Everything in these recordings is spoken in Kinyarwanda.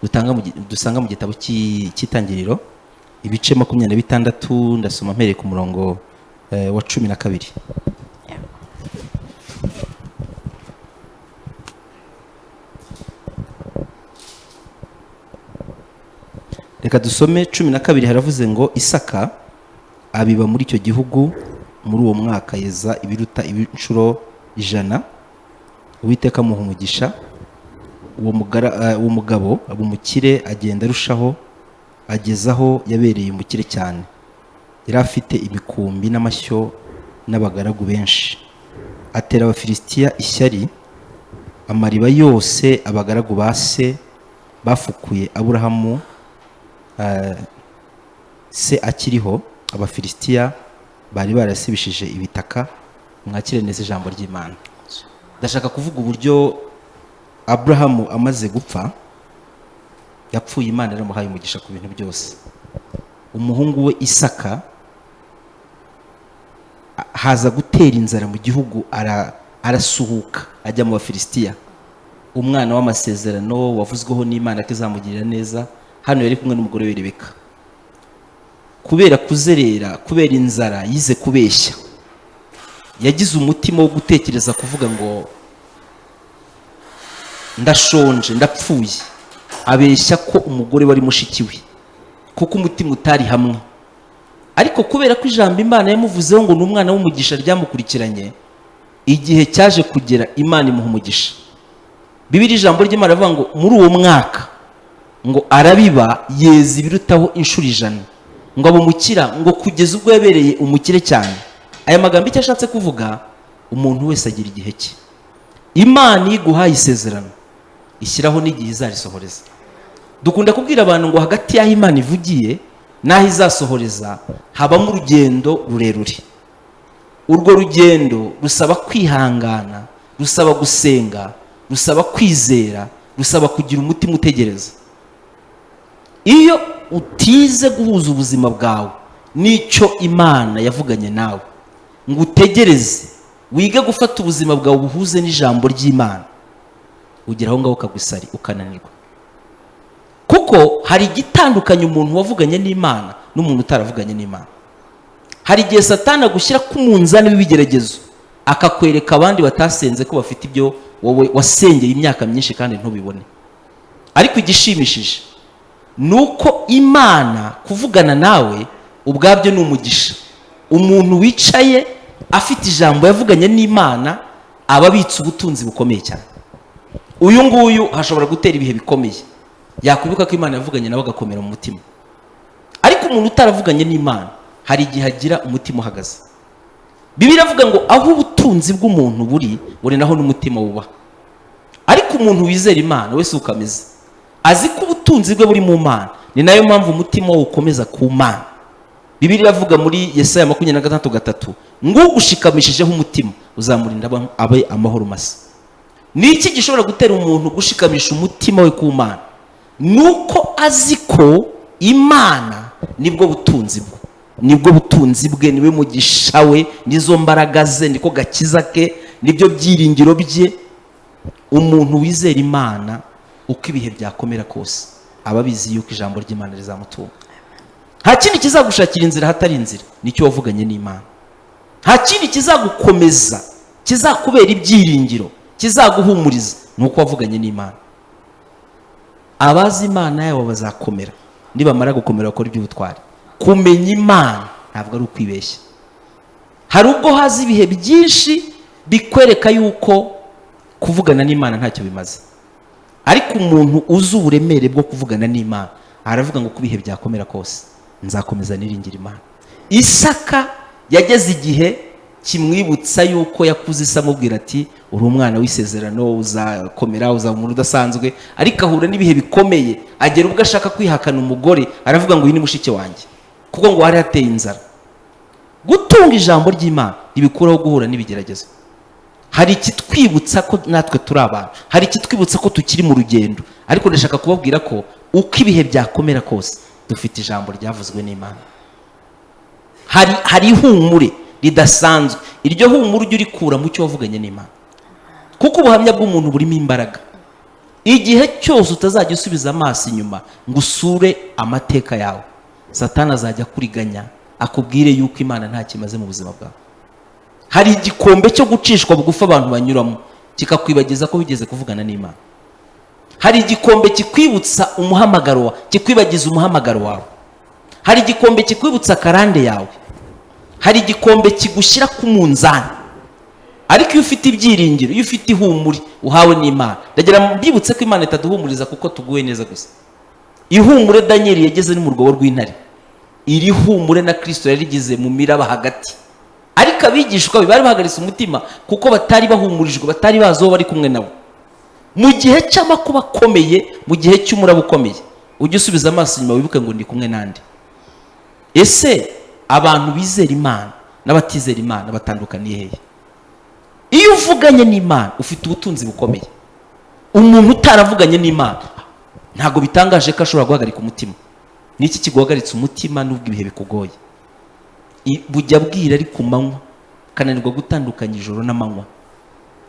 Dusanga mu gitabo cy'Itangiriro, ibice 26. Ndasoma mpereye ku murongo wa 12. Reka dusome 12. Haravuze ngo: "Isaka abiba muri icyo gihugu, muri uwo mwaka yeza ibiruta inshuro 100, Uwiteka amuha umugisha. Uwo mugabo aba umukire, agenda arushaho, ageza aho yabereye umukire cyane. Yari afite imikumbi n'amashyo n'abagaragu benshi. Atera Abafilisitiya ishyari. Amariba yose abagaragu ba se bafukuye Aburahamu se akiriho, Abafilisitiya bari barasibishije ibitaka." Mwakire neza ijambo ry'Imana. Ndashaka kuvuga uburyo Aburahamu amaze gupfa, yapfuye Imana yaramuhaye umugisha ku bintu byose. Umuhungu we Isaka, haza gutera inzara mu gihugu, arasuhuka ajya mu Bafilisitiya. Umwana w'amasezerano wavuzweho n'Imana ko izamugirira neza, hano yari kumwe n'umugore we Rebeka. Kubera kuzerera, kubera inzara, yize kubeshya. Yagize umutima wo gutekereza kuvuga ngo: "Ndashonje, ndapfuye." Abeshya ko umugore wari mushiki we, kuko umutima utari hamwe. Ariko kubera ko ijambo Imana yamuvuzeho ngo ni umwana w'umugisha ryamukurikiranye, igihe cyaje kugera Imana imuha umugisha. Bibiri, ijambo ry'Imana rivuga ngo muri uwo mwaka ngo arabiba, yeza ibirutaho inshuro 100, ngo abe umukira, ngo kugeza ubwo yabereye umukire cyane. Aya magambo icyo ashatse kuvuga, umuntu wese agira igihe cye. Imana iyo iguhaye isezerano, ishyiraho n'igihe izarisohoreza. Dukunda kubwira abantu ngo hagati y'aho Imana ivugiye n'aho izasohoreza habamo urugendo rurerure. Urwo rugendo rusaba kwihangana, rusaba gusenga, rusaba kwizera, rusaba kugira umutima utegereza. Iyo utize guhuza ubuzima bwawe n'icyo Imana yavuganye nawe, ngo utegereze, wige gufata ubuzima bwawe buhuze n'ijambo ry'Imana, ugera aho ngaho ukagusari, ukananirwa. Kuko hari igitandukanye umuntu wavuganye n'Imana n'umuntu utaravuganye n'Imana. Hari igihe Satani agushyira ku munzani w'ibigeragezo, akakwereka abandi batasenze ko bafite ibyo wowe wasengeye imyaka myinshi kandi ntubibone. Ariko igishimishije ni uko Imana kuvugana nawe ubwabyo ni umugisha. Umuntu wicaye afite ijambo yavuganye n'Imana aba abitse ubutunzi bukomeye cyane. Uyu nguyu hashobora gutera ibihe bikomeye, yakwibuka ko Imana yavuganye nawe, agakomera mu mutima. Ariko umuntu utaravuganye n'Imana hari igihe agira umutima uhagaze. Bibiliya iravuga ngo aho ubutunzi bw'umuntu buri, buri naho n'umutima wubaha. Ariko umuntu wizera Imana wese ukameze azi ko ubutunzi bwe buri mu Mana, ni nayo mpamvu umutima we ukomeza ku Mana. Bibiliya iravuga muri Yesaya 26:3 ngo ugushikamishijeho umutima uzamurinda abe amahoro masa. Ni iki gishobora gutera umuntu gushikamisha umutima we ku Mana? Ni uko azi ko Imana nibwo butunzi bwe, nibwo butunzi bwe, niwe mugisha we, nizo mbaraga ze, niko gakiza ke, nibyo byiringiro bye. Umuntu wizera Imana, uko ibihe byakomera kose, aba abizi yuko ijambo ry'Imana rizamutunga. Nta kindi kizagushakira inzira hatari inzira, nicyo wavuganye n'Imana. Nta kindi kizagukomeza, kizakubera ibyiringiro, kizaguhumuriza, ni uko wavuganye n'Imana. Abazi Imana yabo bazakomera, nibamara gukomera bakora iby'ubutwari. Kumenya Imana ntabwo ari ukwibeshya. Hari ubwo haza ibihe byinshi bikwereka yuko kuvugana n'Imana ntacyo bimaze, ariko umuntu uzi uburemere bwo kuvugana n'Imana aravuga ngo ku bihe byakomera kose nzakomeza niringira Imana. Isaka yageze igihe kimwibutsa yuko yakuze ise amubwira ati: "Uri umwana w'isezerano, uzakomera, uzaba umuntu udasanzwe." Ariko ahura n'ibihe bikomeye, agera ubwo ashaka kwihakana umugore, aravuga ngo: "Uyu ni mushiki wanjye," kuko ngo hari hateye inzara. Gutunga ijambo ry'Imana ntibikuraho guhura n'ibigeragezo. Hari ikitwibutsa ko natwe turi abantu, hari ikitwibutsa ko tukiri mu rugendo. Ariko ndashaka kubabwira ko uko ibihe byakomera kose dufite ijambo ryavuzwe n'Imana. Hari ihumure ridasanzwe. Iryo humure ujye urikura mu cyo wavuganye n'Imana, kuko ubuhamya bw'umuntu burimo imbaraga. Igihe cyose utazajya usubiza amaso inyuma ngo usure amateka yawe, Satani azajya akuriganya, akubwire yuko Imana nta kimaze mu buzima bwawe. Hari igikombe cyo gucishwa bugufi abantu banyuramo, kikakwibagiza ko wigeze kuvugana n'Imana. Hari igikombe kikwibutsa umuhamagaro wawe, kikwibagiza umuhamagaro wawe. Hari igikombe kikwibutsa karande yawe. Hari igikombe kigushyira ku munzani. Ariko iyo ufite ibyiringiro, iyo ufite ihumure uhawe n'Imana, ndagira mbibutse ko Imana itaduhumuriza kuko tuguwe neza gusa. Ihumure Daniyeli yageze ni mu rwobo rw'intare, iri humure na Kristo yarigeze mu miraba hagati. Ariko abigishwa be bari bahagaritse umutima kuko batari bahumurijwe, batari bazi uwo bari kumwe nabo. Mu gihe cy'amakuba akomeye, mu gihe cy'umuraba ukomeye, ujye usubiza amaso inyuma wibuke ngo ndi kumwe nande. Ese abantu bizera Imana n'abatizera Imana batandukaniye hehe? Iyo uvuganye n'Imana ufite ubutunzi bukomeye. Umuntu utaravuganye n'Imana ntabwo bitangaje ko ashobora guhagarika umutima. Niki kiguhagaritse umutima nubwo ibihe bikugoye? Bujya bwira ari ku manywa, kananirwa gutandukanya ijoro n'amanywa.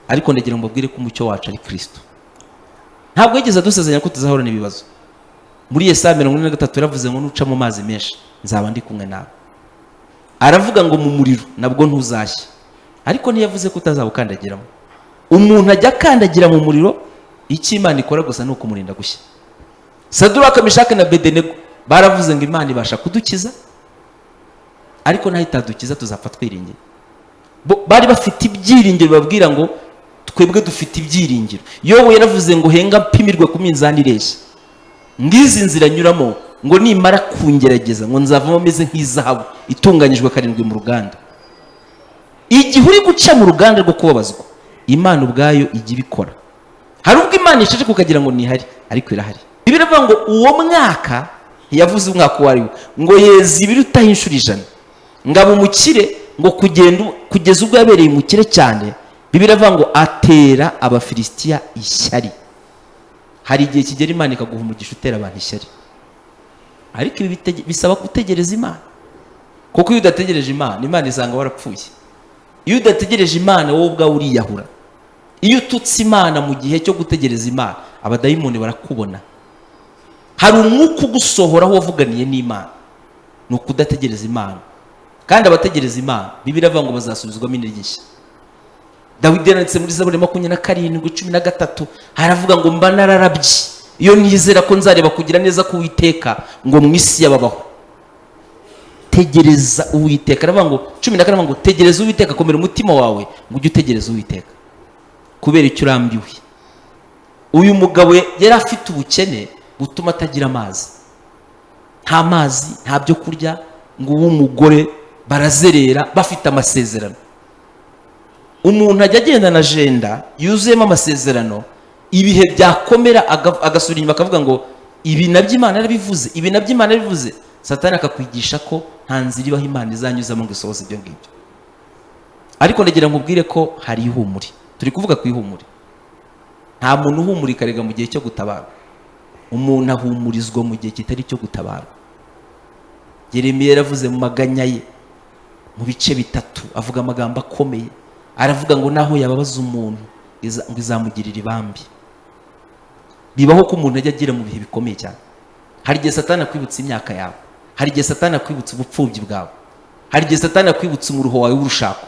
Ariko ndagira ngo mbabwire ko umucyo wacu ari Kristo. Ntabwo yigeze adusezeranya ko tuzahorana ibibazo. Muri Yesaya 43 yaravuze ngo nuca mu mazi menshi nzaba ndi kumwe nawe. Aravuga ngo mu muriro nabwo ntuzashya, ariko ntiyavuze ko utazawukandagiramo. Umuntu ajya akandagira mu muriro, icyo Imana ikora gusa ni ukumurinda gushya. Saduraka, Meshaki na Bedenego baravuze ngo Imana ibasha kudukiza, ariko naho itadukiza tuzapfa twiringiye. Bari bafite ibyiringiro babwira ngo twebwe dufite ibyiringiro. Yobu yaravuze ngo henga mpimirwe ku minzani ireshya, ngizi nzira nyuramo, ngo nimara kungerageza ngo nzavamo meze nk'izahabu itunganyijwe karindwi mu ruganda. Igihe uri guca mu ruganda rwo kubabazwa, Imana ubwayo ijya ibikora. Hari ubwo Imana ishije kukagira ngo ntihari, ariko irahari. Bibiliya iravuga ngo uwo mwaka, ntiyavuze umwaka uwo ari wo, ngo yeza ibirutaho inshuro 100, ngo abe umukire, ngo kugeza ubwo yabereye umukire cyane. Bibiliya iravuga ngo atera Abafilisitiya ishyari. Hari igihe kigera Imana ikaguha umugisha utera abantu ishyari, ariko ibi bisaba gutegereza Imana, kuko iyo udategereje Imana, Imana isanga warapfuye. Iyo udategereje Imana wowe ubwawe uriyahura. Iyo ututse Imana mu gihe cyo gutegereza Imana, abadayimoni barakubona. Hari umwuka ugusohoraho wavuganiye n'Imana, ni ukudategereza Imana. Kandi abategereza Imana, Bibiliya iravuga ngo bazasubizwamo intege nshya. Dawidi yanditse muri Zaburi 27:13, haravuga ngo mba nararabye iyo nizera ko nzareba kugira neza k'Uwiteka ngo mu isi yababaho. Tegereza Uwiteka. Aravuga ngo 14, aravuga ngo tegereza Uwiteka, komera umutima wawe ngo ujye utegereza Uwiteka. Kubera icyo urambiwe. Uyu mugabo yari afite ubukene butuma atagira amazi, nta mazi, nta byo kurya, ngo uwo mugore barazerera bafite amasezerano. Umuntu ajya agendana agenda yuzuyemo amasezerano, ibihe byakomera agasubira inyuma akavuga ngo ibi nabyo Imana yarabivuze, ibi nabyo Imana yarabivuze. Satani akakwigisha ko nta nzira ibaho Imana izanyuzamo ngo isohoze ibyo ngibyo. Ariko ndagira ngo ubwire ko hari ihumure. Turi kuvuga ku ihumure. Nta muntu uhumurika rega mu gihe cyo gutabarwa. Umuntu ahumurizwa mu gihe kitari cyo gutabarwa. Yeremiya yaravuze mu maganya ye mu bice 3, avuga amagambo akomeye. Aravuga ngo naho yababaza umuntu ngo izamugirira ibambi. Bibaho ko umuntu ajya agira mu bihe bikomeye cyane. Hari igihe Satani akwibutsa imyaka yawe, hari igihe Satani akwibutsa ubupfubyi bwawe, hari igihe Satani akwibutsa umuruho wawe w'urushako,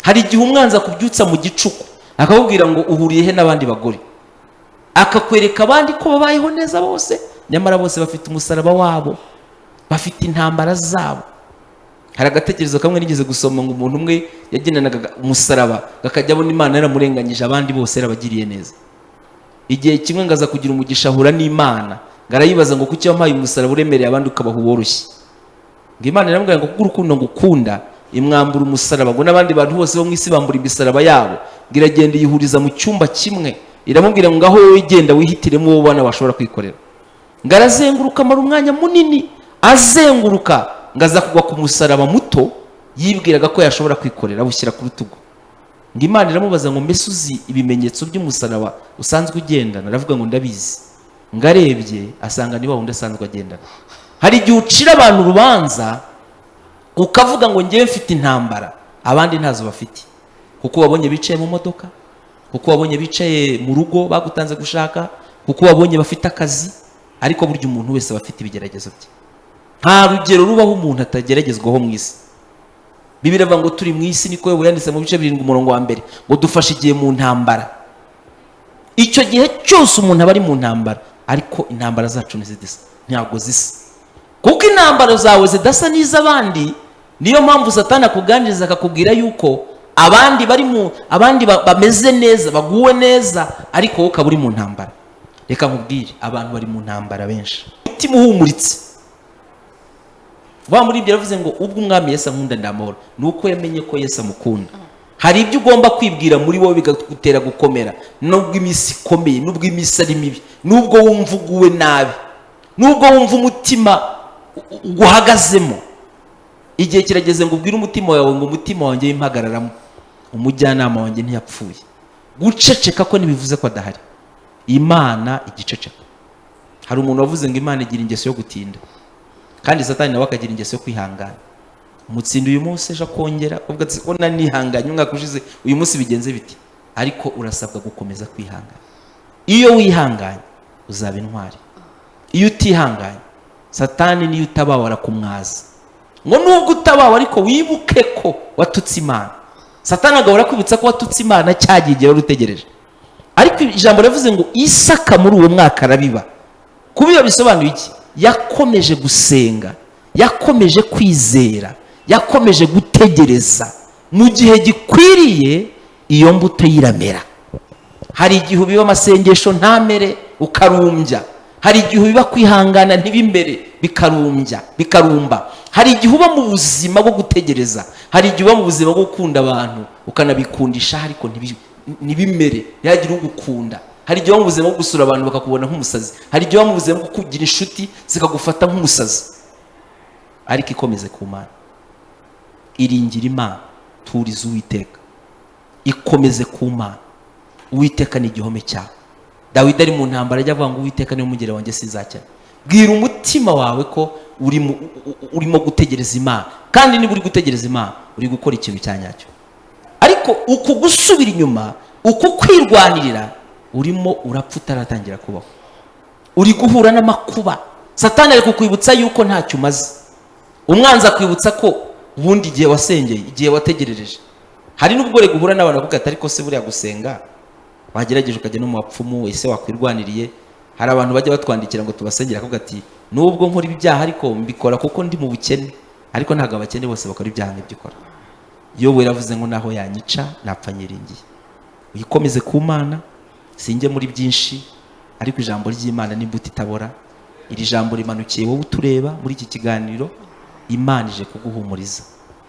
hari igihe umwanzi akubyutsa mu gicuku akakubwira ngo uhuriye he n'abandi bagore, akakwereka abandi ko babayeho neza bose, nyamara bose bafite umusaraba wabo, bafite intambara zabo. Hari agatekerezo kamwe nigeze gusoma ngo umuntu umwe yagendanaga umusaraba akajya abona Imana yaramurenganyije, abandi bose yarabagiriye neza. Igihe kimwe ngaza kugira umugisha ahura n'Imana, ngarayibaza ngo kuki wampaye umusaraba uremereye abandi ukabaha uworoshye? Ngo Imana iramubwira ngo kuko urukundo ngukunda, imwambura umusaraba, ngo n'abandi bantu bose bo mu isi bambura imisaraba yabo. Ngo iragenda yihuriza mu cyumba kimwe, iramubwira ngo ngaho wowe genda wihitiremo uwo ubona washobora kwikorera. Ngo arazenguruka amara umwanya munini azenguruka, ngo aza kugwa ku musaraba muto yibwiraga ko yashobora kwikorera, awushyira ku rutugu. Ngo Imana iramubaza ngo mbese uzi ibimenyetso by'umusaraba usanzwe ugendana? Aravuga ngo ndabizi. Ngo arebye asanga ni wa wundi asanzwe agendana. Hari igihe ucira abantu urubanza ukavuga ngo ngewe mfite intambara, abandi ntazo bafite, kuko wabonye bicaye mu modoka, Kuko wabonye bicaye mu rugo bagutanze gushaka, kuko wabonye bafite akazi. Ariko burya umuntu wese aba afite ibigeragezo bye. Nta rugero rubaho umuntu atageragezwaho mu isi. Bibiliya iravuga ngo turi mu isi, niko Yobu yanditse mu bice 7 umurongo wa 1, ngo dufashe igihe mu ntambara. Icyo gihe cyose umuntu aba ari mu ntambara, ariko intambara zacu ntizidasa, ntabwo zisa, kuko intambara zawe zidasa n'iz'abandi. Niyo mpamvu Satani akuganiriza akakubwira yuko abandi bari mu abandi bameze neza, baguwe neza, ariko wowe ukaba uri mu ntambara. Reka nkubwire, abantu bari mu ntambara benshi. Umutima uhumuritse wa muri ibyo yaravuze ngo ubwo umwami Yesu ankunda ndamahoro, ni uko yamenye ko Yesu amukunda. Hari ibyo ugomba kwibwira muri wowe bikagutera gukomera, nubwo iminsi ikomeye, nubwo iminsi ari mibi, nubwo wumva uguwe nabi, nubwo wumva umutima uguhagazemo. Igihe kirageze ngo ubwire umutima wawe ngo umutima wanjye w'impagararamo, umujyanama wanjye ntiyapfuye. Guceceka ko ntibivuze ko adahari. Imana igiceceka. Hari umuntu wavuze ngo Imana igira ingeso yo gutinda, kandi Satani nawe akagira ingeso yo kwihangana. Umutsinda uyu munsi, ejo akongera uvuga ati ko nanihanganye umwaka ushize, uyu munsi bigenze biti? Ariko urasabwa gukomeza kwihangana. Iyo wihanganye uzaba intwari. Iyo utihanganye, Satani niyo utabawe arakumwaza ngo nubwo utabawe ariko wibuke ko watutse Imana. Satani agahora akwibutsa ko watutse Imana cyagiye igihe wari utegereje. Ariko ijambo rivuze ngo Isaka muri uwo mwaka arabiba. Kubiba bisobanuye iki? Yakomeje gusenga, yakomeje kwizera, yakomeje gutegereza. Mu gihe gikwiriye iyo mbuto yiramera. Hari igihe ubiba amasengesho ntamere, ukarumbya. Hari igihe ubiba kwihangana ntibimere, bikarumbya, bikarumba. Hari igihe uba mu buzima bwo gutegereza. Hari igihe uba mu buzima bwo gukunda abantu, ukanabikundisha, ariko ntibimere, ntihagire ugukunda. Hari igihe uba mu buzima bwo gusura abantu bakakubona nk'umusazi. Hari igihe uba mu buzima bwo kugira inshuti zikagufata nk'umusazi. Ariko ikomeze ku Mana, iringira Imana, turize Uwiteka, ikomeze ku Mana. Uwiteka ni igihome cyawe. Dawidi ari mu ntambara ajya avuga ngo Uwiteka niwe mugera wanjye, sinzakena. Bwira umutima wawe ko urimo gutegereza Imana, kandi niba uri gutegereza Imana uri gukora ikintu cya nyacyo. Ariko uku gusubira inyuma, uku kwirwanirira, urimo urapfa utaratangira kubaho. Uri guhura n'amakuba. Satani ari kukwibutsa yuko ntacyo umaze. Umwanzi akwibutsa ko ubundi igihe wasengeye, igihe wategerereje. Hari n'ubwo uri guhura n'abantu bavuga ati ariko se buriya gusenga wagerageje ukajya no mu bapfumu, ese wakwirwaniriye? Hari abantu bajya batwandikira ngo tubasengere, akavuga ati nubwo nkora ibyaha ariko mbikora kuko ndi mu bukene. Ariko ntabwo abakene bose bakora ibyaha nk'ibyo ukora. Yobu yaravuze ngo naho yanyica napfa nyiringiye. Uyikomeze ku Mana. Sinjye muri byinshi, ariko ijambo ry'Imana n'imbuto itabora. Iri jambo rimanukiye wowe utureba muri iki kiganiro. Imana ije kuguhumuriza.